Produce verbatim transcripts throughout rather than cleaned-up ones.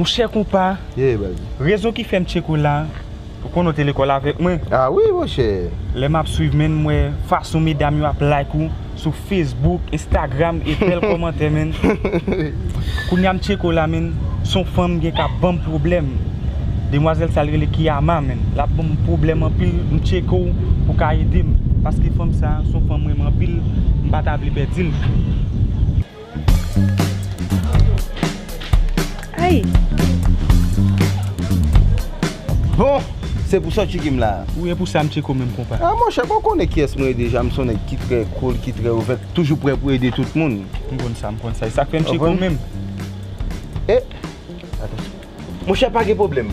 Monchè konpa, Ye, baz. Rezon ki fè m tcheke w la, ou konnen w te lekòl avèk mwen. Ah wi, monchè. Lè m ap swiv, men m wè fason medam yo ap like ou sou Facebook, Instagram, e bèl kòmantè, men. Kounye a m tcheke w la, men, s on fanm gen k ap ban m pwoblèm. Demwazèl sa l rele Kiyama, men. L ap ban m pwoblèm anpil, m tcheke w pou w ka ede m. Paske fanm sa, s on fanm m renmen anpil, m pa ta vle pèdi l. Ay! Bon, se pou sa w tcheke m la. Wi, e pou sa m tcheke w menm, konpa. Ah, monchè, bon, konnen kiyès mwen ye deja. M s on nèg ki trè cool, ki trè ouvè, toujou prè pou ede tout moun. M konn sa, m konn sa. E sa k fè m tcheke w menm. E, Monchè, pa gen pwoblèm.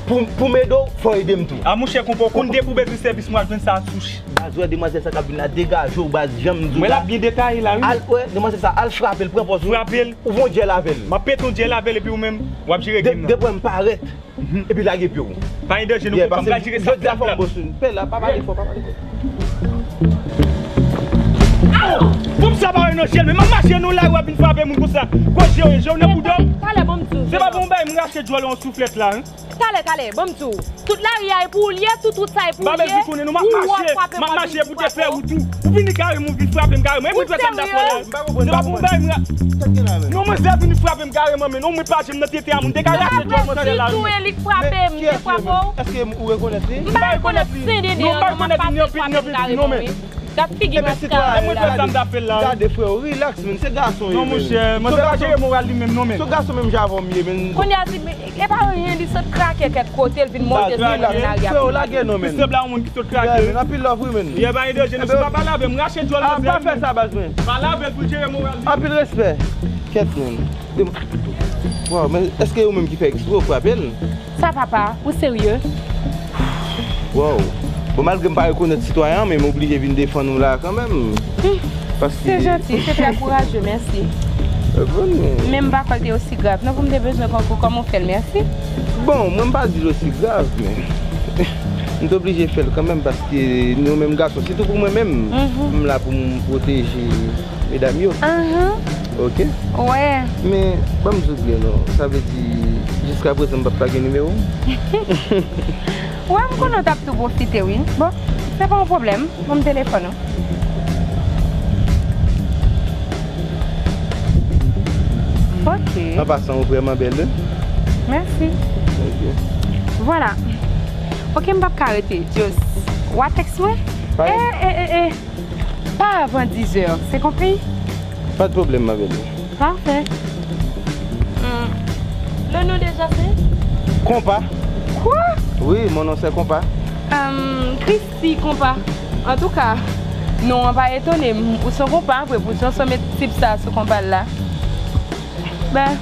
Pou, pou m ede w, fò w ede m tou. A monchè, konpa, w konn depi w bezwen sèvis mwen, w ap jwenn sa sou ch. Baz, wè demwazèl sa k ap vin la, degaje w, baz, jan m di w Mwen l la. ap byen detaye la, wi. Al, wè, demwazèl sa, al frape l, pran pòz ou. Frape l. Ou fè yon djèl avè l. M ap pete yon djèl avè l, epi ou menm, w ap jere De, game nan. Depi w wè m parèt, epi lage pye w. Pa gen danje, non, konpa, m pral jere sa. Jodi a fò m bosou. Pè la, pa pale fò, pa pale fò. Pou m sa pa wè nan jèl, men m ap mache nan lari, w ap vin frape moun konsa. Kote je w ye, je w nan bouda w. Talè, bon, m di w. Se pa pou m bay m rache djòl yon souflèt la, hein. Talè, talè, bon, m di w. Tout lari a e pou ou l ye, tout wout sa e pou ou l ye. M pa bezwen konnen, non, m ap mache. M ap mache pou te fè wout ou. Ou vini kare m, ou vin frape m kare m. E mwen fè sa m dakò la. Se pa pou m bay m ra-, Sa k gen la menm? Non, manzè vini frape m kare m, men non, mwen pa janm nan tete a moun. Te ka rache djòl manzè la, wi. Li frape m, li frape m, li frape w. Èske ou rekonèt li? M pa rekonèt Sendene, non, m ap pase l frape m kare m, wi. Gad figi maskara. Ebyen, sitwayen, Mwen fè sa m ta fè l la, wi. Gade, freo, relax, men, se gason. Non, monchè, manzè pa jere moral li menm, non, men. Se gason menm jan avè w m ye, men. Kounye a, si, e pa anyen, li sot krake kèk kote, l vin monte sou moun nan. Freo, lage non, men. Sanble a yon moun ki sot krake. Men anpil love, wi, men. Ye, pa gen danje, non, se pa pale avè m, rache djòl manzè. Pa fè sa, baz, men. Pale avè l pou l jere moral li. Anpil respè. Kèt, men. Wow, men èske ou menm ki fè eksprè ou frape l? Sa papa, ou serye? Wow. Bon, malgre m pa rekonèt sitwayen an, men m oblije vin defann ou la kanmenm. Paske... Se janti, se trè kouraje, mèsi. Men m pa kwè l te osi grav non, pou m te bezwen konkou kòman w fè l, mèsi. Bon, mwen m pa di l osi grav, men m te oblije fè l kanmenm paske nou menm gason, sitou pou mwen menm, m la pou m pwoteje medam yo. Oke? Wè. Men, ban m di w byen non, sa vle di, jiska prezan m p ap lage nimewo w? Wè, m konnen w t ap tou pwofite, wi. Bon, se pa yon pwoblèm. Ban m telefòn ou. Oke. An pasan, ou vrèman bèl, wi. Mèsi. Vwala. Oke, m p ap ka rete. Just, w a tèks mwen? E, e, e, e. Pa avan dizè, se konpri? Pa de pwoblèm, ma belle. Pafè. Le nom déjà c'est? Konpa. Quoi? Oui, mon nom c'est Konpa. Christy Konpa. Antouka, non an pa etone m. Ou se yon konpa vre pou jan w met tip sa sou konpa l la. Ben.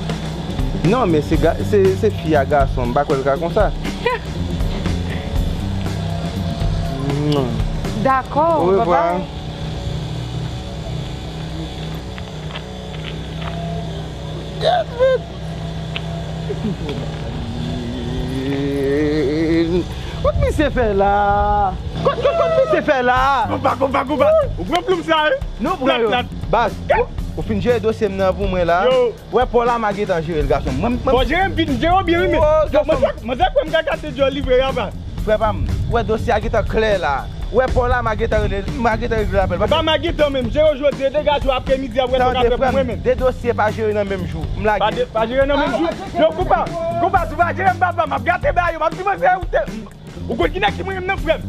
Non, men se, se, se fi a gason, m pa kwè l ka konsa. Dakò, papa. Kot misye fè la? Kot, kot, kot misye fè la? Konpa, konpa, konpa. Ou pran plim sa, wi. Nou pran yo. Baz, ou, ou fin jere dosye m nan pou mwen la. Wè, Paul Ama gentan jere l, gason. Mwen, mwen... Bon, jere m vin, jere w byen, wi, men. Manzè, manzè kwè m ka kase djòl li vre, apa. Frè pa m, wè dosye a gentan klè la. Wè Paul Ama gentan rele, m a gentan regle l apèl. Ba m a gentan menm, jere w jodi, degaje w apremidi a, wè sa w ka fè pou mwen menm. De dosye pa jere nan menm jou. M lage. Pa jere nan menm jou. Yo, konpa, konpa, si w pa jere m, papa, m ap gate bagay yo, m ap di manzè ou te... Ou konn ki nèg ki mwen menm nan, frè m?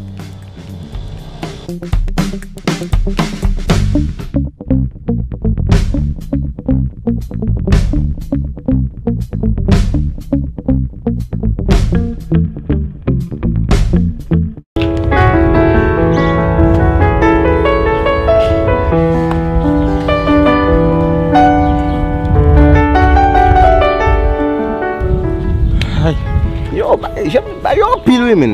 Yo, ba, jan, ba yo anpil wi, men.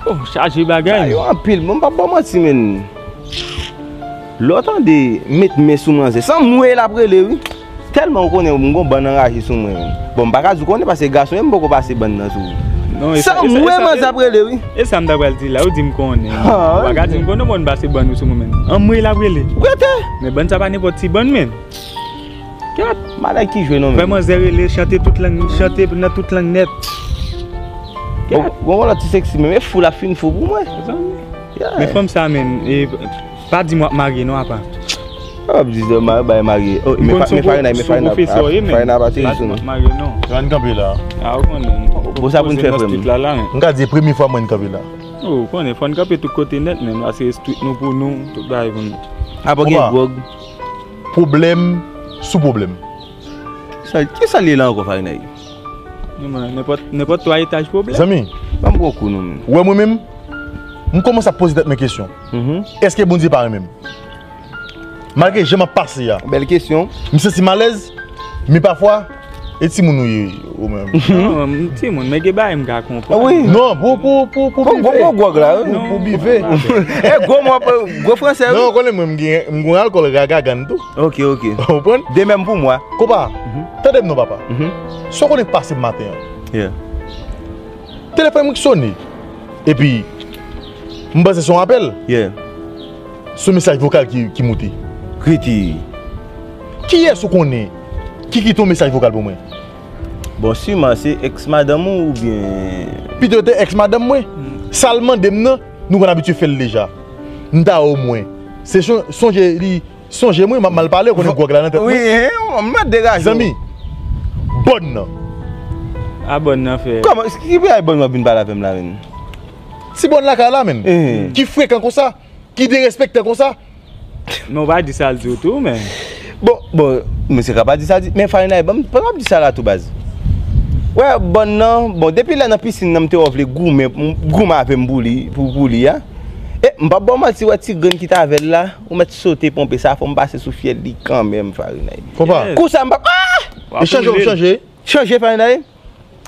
Oh, chaje bagay. Ba yo anpil, bon, m p ap ba w manti, men. Lè w tande met men sou manzè, se anmwey l ap rele, wi. Tèlman ou konnen m gon bann anraje sou mwen, men. Bon, m pa ka di w konnen paske gason, men m poko pase bann nan sou ou. Se anmwey manzè ap rele, wi. E sa m ta pral di la, ou di m konnen. Ou pa ka di m konnen, bon, m pase bann ou sou mwen, men. Anmwey l ap rele. Rete! Men bann sa pa nenpòt ti bann, men. Malè ki jwe non, men. Fè manzè rele, chante tout lang, chante nan tout lang nèt. Bon, bon, bon, lòt ti seksi, men, men fou la fin fou pou mwen. Yeah. Men fanm sa, men, e, pa di m w ap marye non, apa. W ap di, bay marye. Oh, men Farinay, men Farinay, Farinay pa te sou nou. Marye non. Ann kanpe la. Ah, ou konnen. Bon, sa pou n fè, frè m. M ka di premye fwa mwen kanpe la. Oh, ou konnen, fò n kanpe tout kote nèt, men, paske street nou pou nou, tout bagay pou nou. Apa gen gwòg. Pwoblèm sou pwoblèm. Sa, ki sa l ye la ankò, Farinay? Non, men, nenpòt, nenpòt twa etaj pwoblèm. Zanmi, ban m gwo kou non, men. Ou wè mwen menm, m kòmanse ap poze tèt mwen kesyon. Èske Bondye pa renmen m? Malgre jan m ap pase a. Bèl kesyon. M santi m alèz, men pafwa, e timoun ou ye, ou menm? Non, m timoun, men gen bagay m ka konprann. Ah, wi. Non, pou, pou, pou, pou bive. Gwo, gwo gwòg la, wi. Pou, pou bive. E gwo mò, gwo fransè, wi. Non, ou konnen mwen, m gen, m gen alkòl ragagan tou. Ok, ok. Ou konprann? De menm pou mwen. Konpa, tande m non, papa. Sa w konnen k pase m maten an? Yeah. Telefòn mwen k sone. Epi, m panse se yon apèl. Yeah. Se yon mesaj vokal ki, ki moute. Kriti. Kiyès ou konnen ki kite yon mesaj vokal pou mwen? Bon, siman se èks madanm ou oubyen. Pito te èks madanm mwen. Sa l mande m nan, nou konn abitye fè l deja. M ta omwen. Se son-, sonje li, sonje mwen, m ap mal pale, ou konnen gwòg la nan tèt mwen. Wi, hein, m ap degaje w. Zanmi, bòn nan. A bòn nan fè. Kòman, ki bagay bòn nan vin pale avè m la, menm? Ti bòn lakay la, menm. Ki frekan konsa, ki derespektan konsa. Men w pa di sa l di w tou, men. Bon, bon, mesye ka pa di sa l di, men Farinay, ban m, ban m ap di sa la tou, baz. Wè, bòn nan, bon, depi lè nan pisin nan, m te wè w vle goumen, goumen avè m pou li, pou, pou li a. E, m p ap ba w manti, wè ti grenn ki t avè l la, ou mèt sote ponpe sa, fò m pase sou fyèl li kanmenm, Farinay. Konpa. Kou sa, m p ap, ah! E chanje, w chanje. Chanje, Farinay.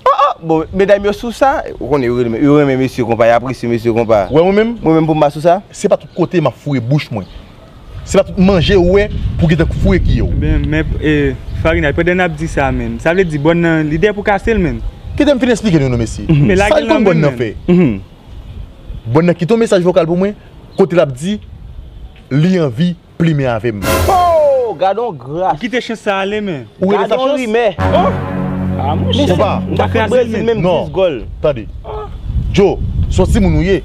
Oh, oh, bon, medam yo sou sa, ou konnen yo renmen, yo renmen mesye konpa, yo apresye mesye konpa. Wè mwen menm? Mwen menm pou m pa sou sa? Se pa tout kote m ap foure bouch mwen. Se pa tout manje ou wè pou gentan foure kiye w. Ben, men, e, Farinay, pandan n ap di sa menm, sa vle di bòn nan, li dèyè pou kase l menm. Kite m fin eksplike nou non, mesye. Sa l konn bòn nan fè? Bòn nan kite yon mesaj vokal pou mwen, kote l ap di, li anvi plimen avè m. Oh, gad on gras. Ou kite chans sa ale, men. Ou rele sa chans? Gad on rimè. Oh! Ah, monchè. Konpa. M ta fè Brezil menm dis gòl. Tande. Joe, se yon timoun ou ye.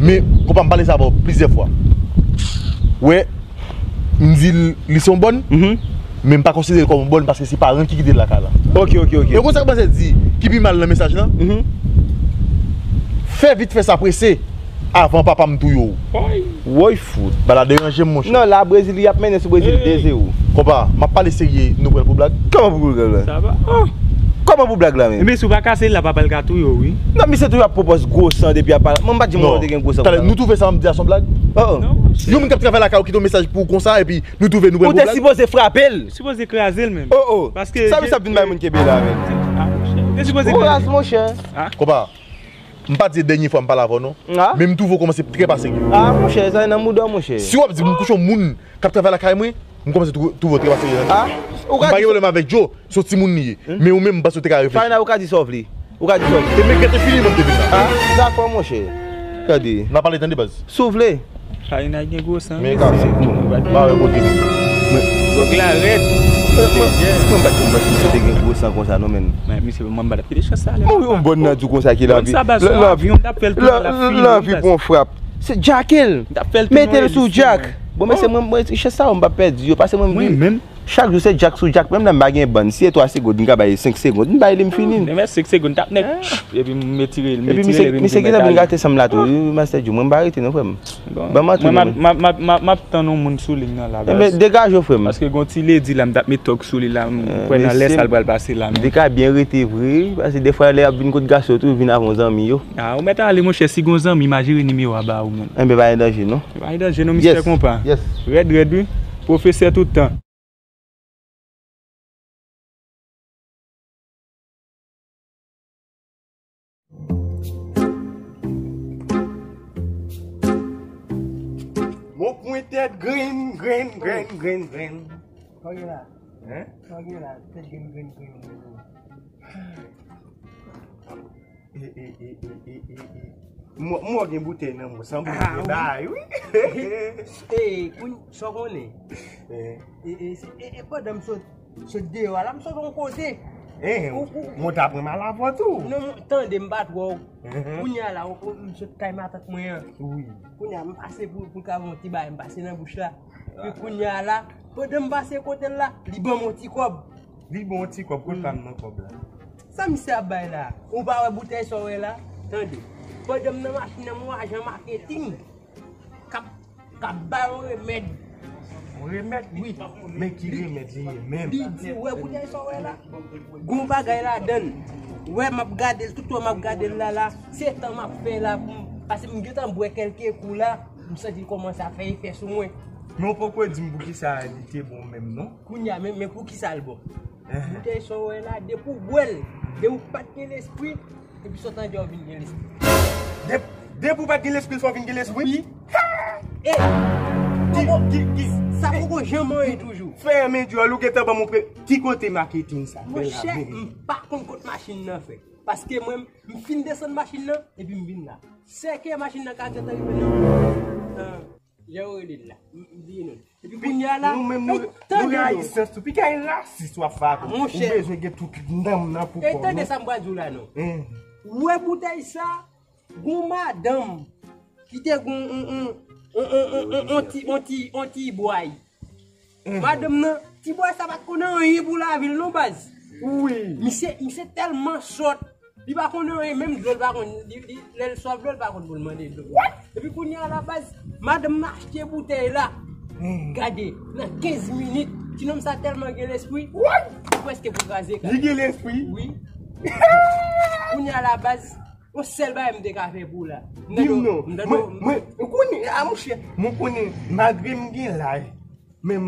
Men, konpa, m pale sa avè w plizyè fwa. Wè, m di l, li se yon bòn, men m pa konsidere l kòm yon bòn paske se paran ki kite l lakay la. Ok, ok, ok. E ou konn sa k panse di, ki pi mal nan mesaj lan? Fè vit fè sa prese. Avan papa m touye w. Woy fout. Bagay la deranje m, monchè. Non, la Brezil y ap mennen sou Brezil de zewo. Konpa, m ap pale serye, nou pran l pou blag? Kòman pou blag la? Sa va? Oh. Kòman pou blag la menm? Ebyen, si w pa kase l la, papa l ka touye w, wi. Non, misye toujou ap pran pòz gwo san depi ap pale. Mwen, m pa t di mwen te gen gwo san. Talè, nou twouve sa m di a se yon blag? Oh, oh. Yon moun k ap travay lakay ou kite yon mesaj pou ou konsa, epi nou twouve nou pran l pou blag? Ou te sipoze frape l. Sipoze kraze l menm. Oh, oh. Paske sa misye ap vin bay moun kenbe la menm? Ah, monchè. Ou te sipoze kraze l. Kouraz, monchè. Konpa. M pa di se dènye fwa m pale avè w non. Men m twouve w kòmanse trè pa serye. Ah, monchè, sa nan mouda w, monchè. Si w ap di m kouche yon moun k ap travay lakay mwen, m kòmanse twou-, twouve w trè pa serye nan tèt mwen. M pa gen pwoblèm avèk Joe, se yon timoun li ye. Men ou menm, m panse w te ka reflechi. Farinay, ou ka di sa w vle. Ou ka di sa w vle. E men gete fini, mwen m te vin la. Ah, dakò, monchè. Gade. N a pale tande, baz. Si w vle. Farinay gen gwo san. Men ka se tou. Ba wè kote li. Gwòg la rèd. Mwen pa t konprann si te gen gwo san konsa non, men. Men misye, mwen pa t ap kite chans sa ale. Mwen yon bòn nan di konsa ki l anvi. Bòn sa baz, l anvi, l anvi pran frap. Se djake l. Mete l sou djak. Bon, mesye, mwen, mwen, chans sa yo, m p ap pèdi yo. Paske mwen, mwen menm. Chak jou se djak sou djak. Menm lè m pa gen bann, si e twa segonn, m ka bay senk segonn. M bay li, m fini. Demen senk segonn, t ap nèk. Epi m retire l, m retire l, epi m gentan vin gate san m la tou. Wi, Master Djo, mwen m pa rete non, frè m. Bon, mwen, mwen, m ap, m ap, m ap, m ap tann yon moun sou liy nan la, baz. Enben, degaje w, frè m. Paske gon ti ledi la, m t ap met tòg sou li la, m kwè nan lè sa l pral pase la, men. Li ka byen rete vre, paske defwa lè y ap vin kot gason tou, yo vin avè yon zanmi yo. Ah, ou mèt ale, monchè, si gon zanmi, m a jere nimewo a ba ou, men. Enben, pa gen danje, non. Pa gen danje, non, mistè konpa. Rèd, rèd, wi. Pwofesè tout tan. Mon pwen tèt grenn, grenn, grenn, grenn, grenn. Sa w gen la? Hein? Sa w gen la? Tèt grenn, grenn, grenn, grenn. E, e, e, e, e, e, e. Mwen, mwen gen boutèy nan mwen, san boutèy bay, wi. E, kounye, sa w konnen? E, e, se, e, e, pandan m sot, sot deyò a la, m sot yon kote. Eh, ou, ou, mwen ta pran mal avè w tou. Non, tande, m pa t wè w. Mhm. Kounye a la, ou, ou, m sot kay matant mwen an. Wi. Kounye a, m pase pou, pou l ka ban yon ti bagay, m pase nan bouch la. Epi kounye a la, pandan m pase kote l la, li ban m yon ti kòb. Li ban w yon ti kòb, kote pa m nan kòb la? Sa misye ap bay la? Ou pa wè boutèy sa w wè la? Tande. Pandan m nan machin nan, m wè ajan maketing k ap, k ap ba yon remèd. Yon remèd? Wi. Men ki remèd li ye menm? Li di, ou wè boutèy sa w wè la? Gon bagay ladan l. Wè, m ap gade l, tout wè m ap gade l la, la. Se tan m ap fè la pou m, paske m gentan bwè kèlke kou la, m santi l kòmanse ap fè efè sou mwen. Men w poko di m poukisa li te bon menm, non? Kounye a, men, men poukisa l bon? Boutèy sa w wè la, depi w bwè l, depi w pa t gen lespri, epi sa w tande a w vin gen lespri. Dep-, depi w pa t gen lespri, sa w vin gen lespri? Wi. E, ki, ki, ki, sa poko janm anyen toujou. Fèmen dyòl, ou gentan ban m yon pre-, ki kote maketing sa fè la menm? Monchè, m pa konn kot machin nan fè. Paske mwen, m fin desann machin nan, epi m vin la. Sèke machin nan ka gentan rive nan, nan, jan yo rele l la. M, m bliye non l. Epi kounye a la, nou menm nou, nou reyisans tou. Pika e rasis w ap fè ak ou. Monchè. Ou bezwen gen tout nanm nan pou kò w, non? E tande sa m pral di w la, non. Ou wè boutèy sa, gon madanm ki te gon on, on, on, on, on, on, on ti, on ti, on ti bway. Madanm nan, ti bway sa pa t konn anyen pou lavi l non, baz. Wi. Misye, misye tèlman sòt. Li pa konn anyen, menm dlo l pa konn, li, li, lè l swaf dlo, l pa konn pou l mande dlo. Epi kounye a la, baz, madanm nan achte boutèy la. Gade, nan kenz minit, ti nonm sa tèlman gen lespri, li prèske pou kraze kay. Li gen lespri? Wi. Kounye a la, baz, yon sèl bagay m te ka fè pou w la. Di m non. Mwen, mwen, mwen konnen, a monchè, mwen konnen, malgre m gen laj, men m,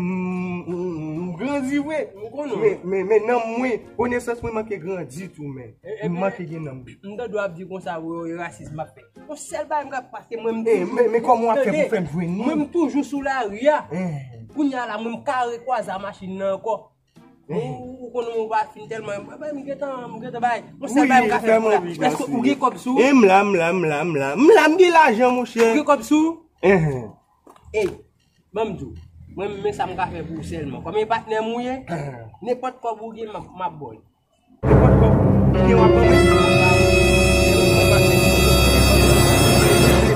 m, m grandi vre. M konnen. Men, men, men nanm mwen, konesans mwen manke grandi tou, men. M manke gen nanm. M tande w ap di konsa, wi, wi, rasis m ap fè. Yon sèl bagay m ka, paske mwen, m, men, men kòman w ap fè pou fè m jwenn li? Mwen, m toujou sou lari a. Kounye a la, mwen, m kare kwaze a machin nan ankò. Ou, ou, ou konnen mwen pa fin tèlman, mwen, mwen, m gentan, m gentan bay. Yon sèl bagay m ka fè pou la. Èske ou gen kòb sou ou? E m la, m la, m la, m la. M la, m gen lajan, monchè. Ou gen kòb sou ou? Ey, ban m di w. Mwen, men sa m ka fè pou ou sèlman. Kòm e patnè m ou ye, nenpòt kòb ou gen, m ap, m ap ba w li. Nenpòt kòb ou gen, w ap ban mwen.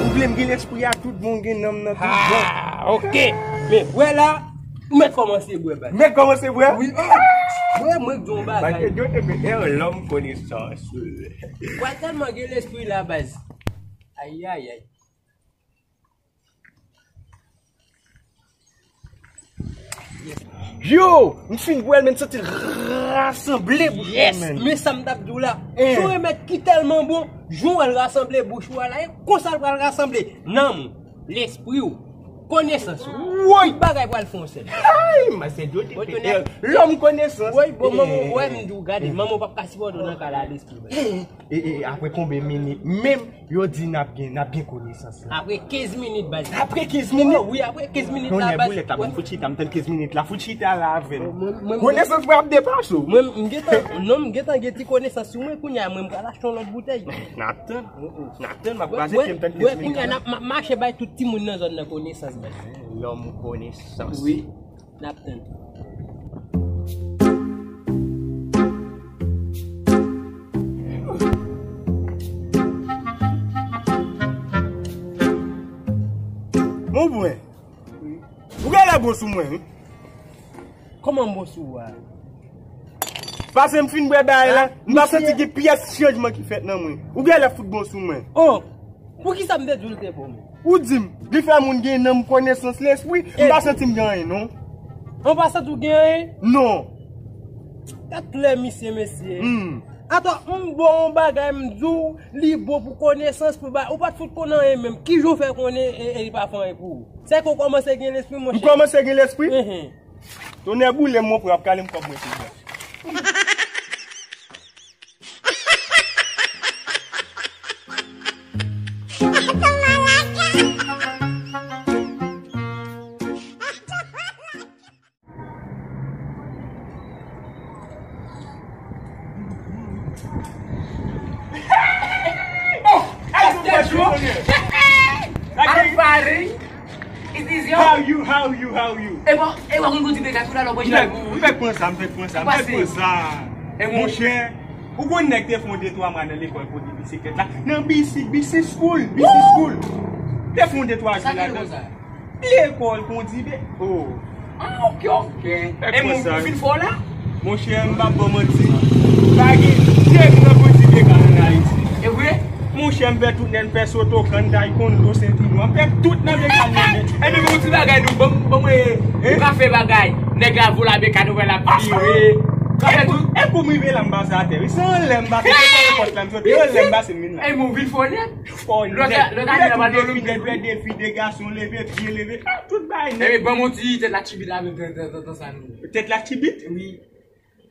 Ou vle m gen lespri a tout bon, gen nanm nan tout bon. Ah, ok. Men, wè la, ou mèt kòmanse bwè, baz. Mèt kòmanse bwè? Wi. Wè, mwen k di w yon bagay. Paske yo te fè, eh, lòm konesans. Bwè tèlman gen lespri la, baz. Ayayay. Yo, m fin bwè l, men m santi l rasanble bouch mwen, men. Men sa m t ap di w la. Si w remèd ki tèlman bon, jan w wè l rasanble bouch ou a la, e konsa l pral rasanble nanm ou, lespri w, konesans ou. Woy! Tout bagay pral fè yon sèl. Ay, masè Djo te fè lòm konesans. Woy, bon, manman, wè m di w, gade, manman w p ap ka sipòte w nan kay la, lespri. E, e, apre konbyen minit menm, yo di n ap gen, n ap gen konesans la? Apre kenz minit, baz. Apre kenz minit? Oh, wi, apre kenz minit la, baz. Tonnè boulèt la, bon, fout chita, m tann kenz minit la, fout chita la avè m. Konesans mwen ap depase w. Mwen, m gentan, non, m gentan gen ti konesans sou mwen, kounye a, mwen, m pral achte yon lòt boutèy. N ap tann, n ap tann, m ap kraze pye m tann kenz minit la. Wè, kounye a, n ap, m ap mache bay tout timoun nan zòn nan konesans, baz. Lòm konesans. Wi. N ap tann. Mon bwen. Ou genlè bon sou mwen, wi. Kòman m bon sou ou a? Paske m fin bwè bagay la, m pa santi gen pyès chanjman ki fèt nan mwen. Ou genlè fout bon sou mwen. Oh! Poukisa m te di w l te bon menm? Ou di m, li fè moun gen nanm, konesans, lespri, m pa santi m gen anyen, non. Ou pa santi w gen anyen? Non. Tèt klè misye, mesye. Hmm. Atò, m ba w yon bagay, m di w, li bon pou konesans, pou ba, ou pa t fout konn anyen menm. Kijan w fè konnen e, e li pa fè anyen pou ou? Se ke w kòmanse gen lespri, monchè. M kòmanse gen lespri? Enhen. Tonnè boule m, mon frè, w ap kale m kòb mwen sou bwè. Oh, Esther Joe. I'm sorry. It is How you, how you, how you? E bon, e w konn kondi Beka tout alò, bon, m fèk pran sa, m fèk pran sa, m fèk pran sa. E bon. Monchè, ou konn nèg te fè yon de twa mwa nan lekòl kondi bisiklèt la. Nan bisi, bisi school, bisi school. Te fè yon de twa jou ladan. Lekòl kondi be. Oh. Ah, ok, ok. E moun fin fò la? Monchè, m p ap ba w manti. Pa gen nèg nan kondi Beka ann Ayiti. E vre? Monchè, m fè tout nèg, m fè Sotokan, Taekwondo, Sentinon, m fè tout nan Beka nèg. Epi yon ti bagay nou, bon, bon, mwen, ou ka fè bagay. Nèg la vola Beka nou wè l ap vire. Ka fè tout. E kou m rive la, m pase atè. Se anlè m pase, se pa nenpòt la m soti, anlè m pase m vin la. E moun vin fò nèt. Fò nèt. Lòt ane la pa de fi, de gason leve, pye leve, tout bagay nèt. Epi ban m yon ti tèt la tibit la menm, tan, tan, tan, tan sa nou. Tèt la tibit? Wi.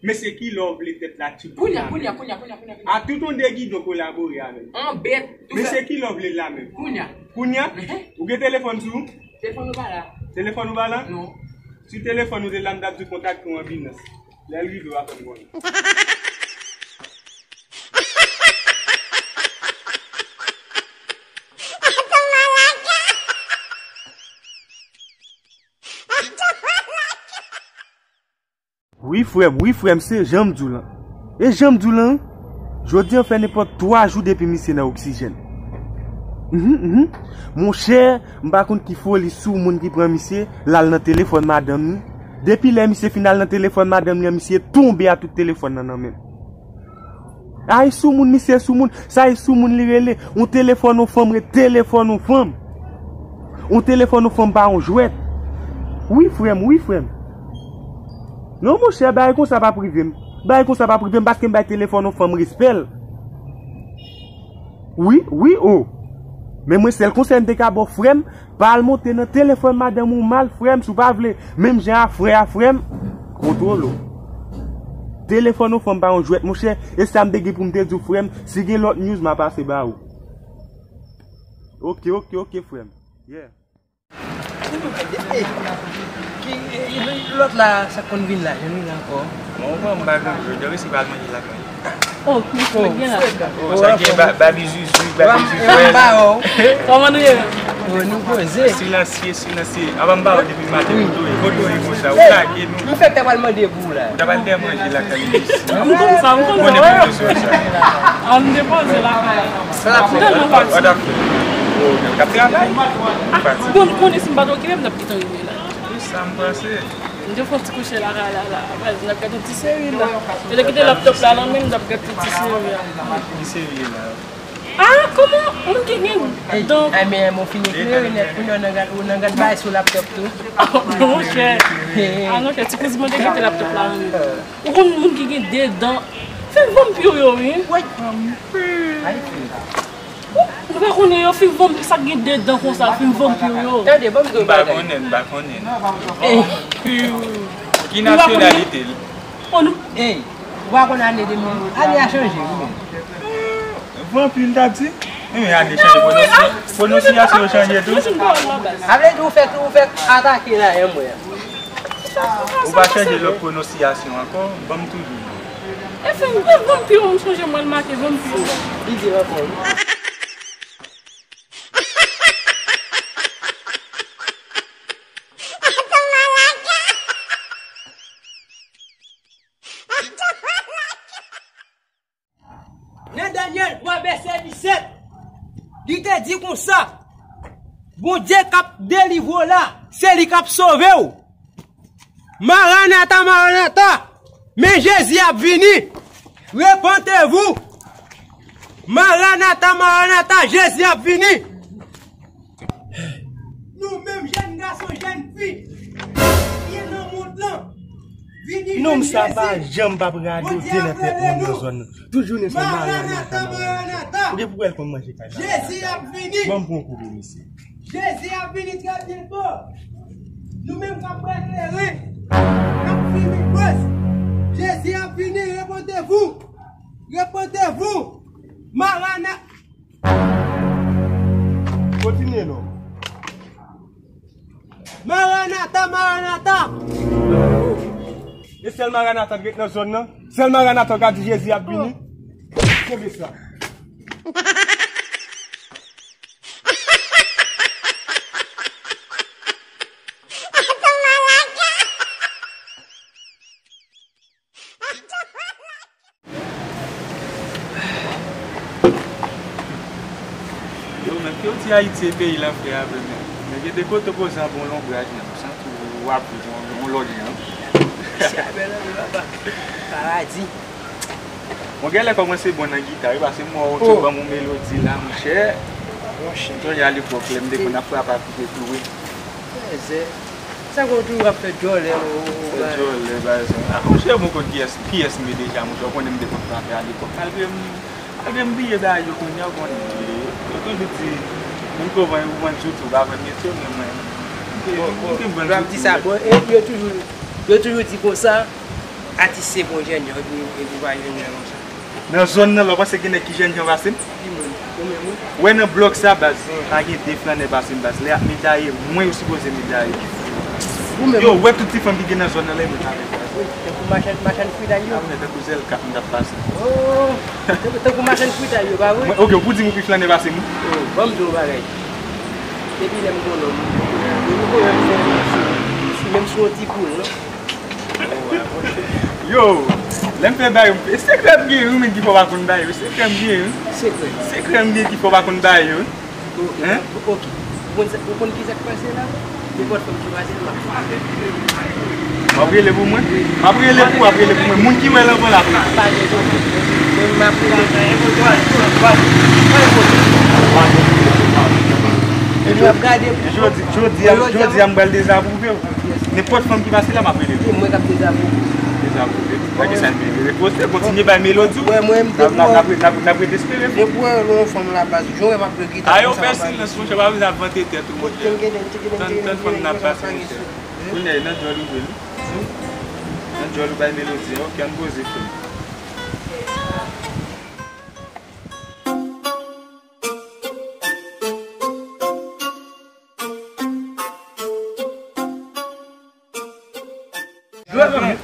Mesye, kilè w vle tèt la tibit la menm? Kounye a, kounye a, kounye a, kounye a, kounye a. A tout yon de Gidon kolabore avè m. An bèt. Mesye, kilè w vle l la menm? Kounye a. Kounye a? Mhm. Ou gen telefòn sou ou? Telefòn ou pa la. Telefòn ou pa la? Non. Si telefòn ou te la, m t ap di w kontakte w an Binance. Lè l rive, w a fè m konnen. Wi, frè m, wi, frè m, se jan m di w lan. E jan m di w lan, wi. Jodi a fè nenpòt twa jou depi misye nan oksijèn. Mhm, mhm. Monchè, m pa konn ki foli sou moun ki pran misye, l al nan telefòn madanm li. Depi lè misye fin al nan telefòn madanm li an, misye tonbe a tout telefòn nan nan men l. A, e sou moun, misye sou moun. Sa e sou moun li rele. Yon telefòn yon fanm ret telefòn yon fanm. Yon telefòn yon fanm pa yon jwèt. Wi, frè m, wi, frè m. Non, monchè, bagay konsa p ap rive m. Bagay konsa p ap rive m paske m bay telefòn yon fanm respè l. Wi, wi, o. Men mwen, sèl konsèy m te ka ba w, frè m, pa al monte nan telefòn madanm ou mal, frè m, si w pa vle. Menm jan a frè a, frè m, kontwole w. Telefòn yon fanm pa yon jwèt, monchè. E sa m te gen pou m te di w, frè m. Si gen lòt news, m a pase ba ou. Oke, oke, oke, frè m. Yeah. Ki, lòt la, sa konn vin la, jwenn vin ankò. Bon, bon, m pa gran jodi, wi, si pa al manje lakay. Oh, ki fwèt gen la. Oh, sa gen ba-, babi zuzu, babi zuzu. Kòman nou ye? Oh, nou poze. Silansye, silansye. Apa m ba w depi maten, kote w ye, kote w ye konsa, ou lage nou. M fèk ta pral mande pou w la. Ou ta pral dèyè manje lakay li. M konn sa, m konn sa, wi. An m depoze lakay la. M tèlman fatige. Ou t ap travay? Ou fatige? Bon, m konnen si m pa t okipe, m t ap gentan rive la. Sa m panse. M te fè yon ti kouche lakay la, la. Baz, n ap gade yon ti seri la. Yo te kite laptòp la nan men m, m t ap gade yon ti seri la. Ki seri la? Ah, kòman moun ki gen dan? Ay, men mwen fini eklere nèt, kounye a w nan gad, w nan gad bagay sou laptòp tou. Ah, monchè. Ah, monchè, ti kouzin mwen te kite laptòp la nan men. Ou konn moun ki gen de dan? Fim vanpir yo, wi. Ay, fim. Nou pa konnen yo, fim vanpir, sa k gen de dan konsa, fim vanpir yo. Tande, ban m di w yon bagay. M pa konnen, m pa konnen. Ki nasyonalite l? Oh, nou. Ey, ou pa konn ane de mil, ane a chanje, wi. Vanpir, m t ap di. Wi, men ane chanje, pwononsi-, pwononsiyasyon yo chanje tou. Sa vle di ou fèk, ou fèk atake la, e mwen. Ou pa chanje lòt pwononsiyasyon ankò, ban m toujou. E fè m, e vanpir, m sonje mwen make vanpir. Li di ankò, wi. Nan Danyèl twa vèsè disèt, li te di konsa, Bondye k ap delivre w la, se li k ap sove w. Maranata, Maranata, men Jezi ap vini. Repentez-vous. Maranata, Maranata, Jezi ap vini. Nou menm jèn gason, jèn fi ki nan mond lan, vini jwenn Jezi. Nonm sa pa janm p ap radote nan tèt moun nan zòn nan. Tout jounen se Maranata, Maranata. Ou gen pou wè l konn manje kay Maranata. Jezi ap vini. Ban m pran yon koube, mesye. Jezi ap vini trè byento. Nou menm k ap bwè kleren, n ap fini bwè. Jezi ap vini, repentez-vous. Repentez-vous. Maranata. Kontinye non. Maranata, Maranata. E sèl Maranata k ret nan zòn nan? Sèl Maranata w ka di Jezi ap vini? Kenbe sa. Yo di Ayiti se peyi lanfè a vre, men gen de kote w poze anba yon lonbraj, men ou santi w ap viv yon, yon lòt jan. Mesye a bèl anpil, papa. Paradi. Mwen genlè kòmanse bon nan gita, wi, paske m wè w te ban m yon melodi la, monchè. M sonje alepòk, lè m te konn ap frape ak koupe klou, wi. Sa konn toujou ap fè djòlè, o, o, o, fè djòlè, bagay sa. A, monchè, mwen konn kiyès, kiyès m ye deja, monchè, ou konnen m te konn frape alepòk. Malgre m, malgre m bliye bagay yo kounye a, ou konnen. Yo toujou di, moun ko vann, ou vann zouti, ou pa vann metye, men mwen, m te, m te vann zouti. Bon, bon, yo ap di sa, bon, e yo toujou, yo toujou di konsa, atis se bon jènjan, epi, epi pa jènjan konsa. Nan zòn nan, lè w panse gen nèg ki jènjan pase m? Ki moun? Ou menm, wi. Wè nan blòk sa, baz, pa gen de flannè pase m, baz. Lè y ap medaye, mwen yo sipoze medaye. Ou menm. Yo, wè tout ti fanm ki gen nan zòn nan la, yo met avèk, baz. Wi, tankou machann, machann fritay yo. A, mwen tankou zèl kat m t ap pase. Oh, tankou, tankou machann fritay yo, pa vre? Mwen, oke, ou pou di m ou pi flannè pase m, wi. Oh, ban m di w yon bagay. Depi lè m konnen w, depi konnen m fè menm sou, menm sou yon ti poul, non? Yo, lè m fè bagay yo, e sekrè m gen, wi, men ki fè w pa konn bagay yo, sekrè m gen, wi. Sekrè? Sekrè m gen ki fè w pa konn bagay yo, wi. Hein? Ok. Ou konn sa, ou konn ki sa k pase la? Nenpòt fanm ki pase la, m ap frape. W ap rele pou mwen? M ap rele pou, w ap rele pou mwen. Moun ki wè l anvan la, ap rele. Pa gen pwoblèm. Men m ap rele. Epi w ap gade pou jodi, jodi a, jodi a, m pral dezapwouve w. Nenpòt fanm ki pase la, m ap rele. Se mwen k ap dezapwouve. Dezapwouve. Pa gen sa n vin repoze, kontinye bay melodi w. Wè, mwen, m te n ap, n ap, n ap, n ap ret espere. Depi w wè yon fanm la baz, jan w wè m ap jwe gita konsa, m ap bay. Ayo, fè silans, monchè, pa bezwen ap vante tèt ou, monchè. Tann, tann fanm n ap pase, monchè. Kounye a, nan djòl ou jwe l. Nan djòl ou bay melodi a, ok, ann poze frè m.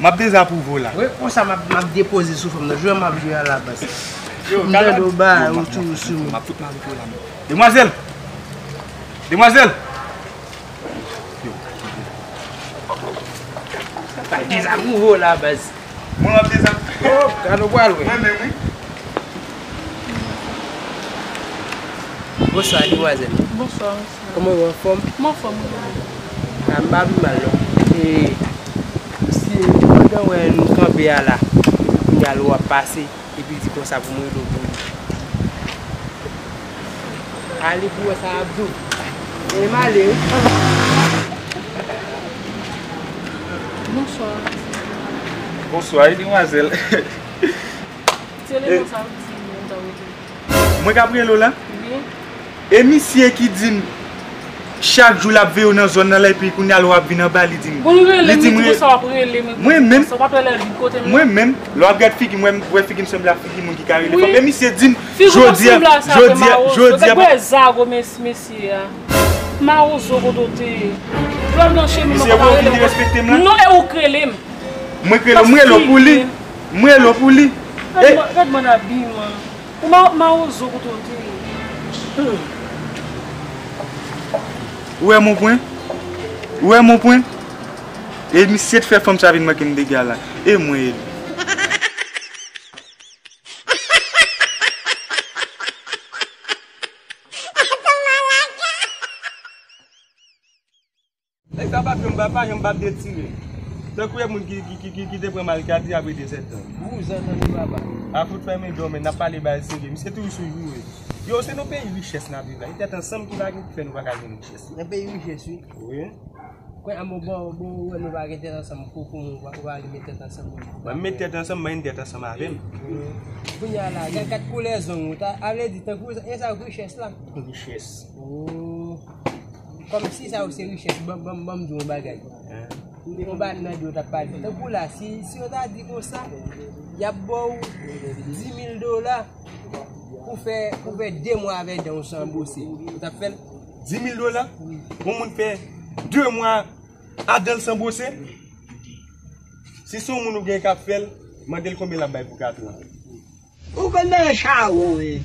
M ap dezapwouve w la. Wi, konsa m ap, m ap depoze sou fanm nan. Jwe m ap jwe a la baz. M tande w ba ou toujou sou mwen. M ap fout malouk yo la, men. Demwazèl! Demwazèl! Yo. M ap dezapwouve w la baz. Mwen m ap dezapwouve. Oh, gade w pral wè. Mwen menm, wi. Bonswa, demwazèl. Bonswa, mesye. Kòman w ye, anfòm? M anfòm, wi. A, m pa pi mal, non. E, si, pandan w wè nou kanpe a la, epi kounye a lè w ap pase, epi l di konsa pou mwen rele w pou li. Ale pou w wè sa l ap di w. E m ale, wi. Bonswa. Bonswa, wi, demwazèl. Se le non sa w di, mwen ta rete. Mwen k ap rele w la? Wi. E misye ki di m chak jou l ap veye w nan zòn nan la, epi kounye a lè w ap vin anba, li di m, li di m, mwen menm, mwen menm, lè w ap gad figi m, wè, wè figi m sanble ak figi moun ki ka rele fanm. E misye di m, jodi a, jodi a, jodi a. Mesye, bon, li respekte m la. Non, e ou k rele m. Mwen k rele w, mwen rele w pou li. Mwen rele w pou li. Gad mwen, gad mwen abiman. Ou ma-, mawozo kote w te ye. Ou wè mon pwen? Ou wè mon pwen? E misye t fè fanm sa vin manke m dega la. E mwen e li. Nèg sa pa janm, pa, pa janm pa detire. Tankou e moun ki, ki, ki, ki, ki te pran maladi apre de sèt tan. Vouzan tande papa. A fout fèmen dòmi, n ap pale bagay serye. Misye toujou sou joure. Yo, se nan peyi richès n ap viv la. E tèt ansanm ki pa gen, ki fè nou pa ka jwenn richès. Nan peyi richès, wi. Wi. Kwen a bon, bon, bon, ou wè nou pa gen tèt ansanm, pou, pou, ou pa, ou pa vle met tèt ansanm. Mwen met tèt ansanm, mwen met tèt ansanm avè m. Kounye a la, gen kat koulè zong ou ta, a vle di, tankou, e sa richès la? Richès. Oh. Kòmsi sa yo se richès, ban, ban, ban m di w yon bagay. Yon bagay m nan di w t ap pale. Tankou la, si, si yo ta di konsa, y ap ba w dis mil dola pou fè, pou fè de mwa avè dan w san bwose. Ou t ap fè l? Dis mil dola? Wi. Yon moun fè de mwa a dan l san bwose? Si se yon moun ou gen k ap fè l, mande l konbyen l ap bay pou katran. Ou konn nan chawon, wi.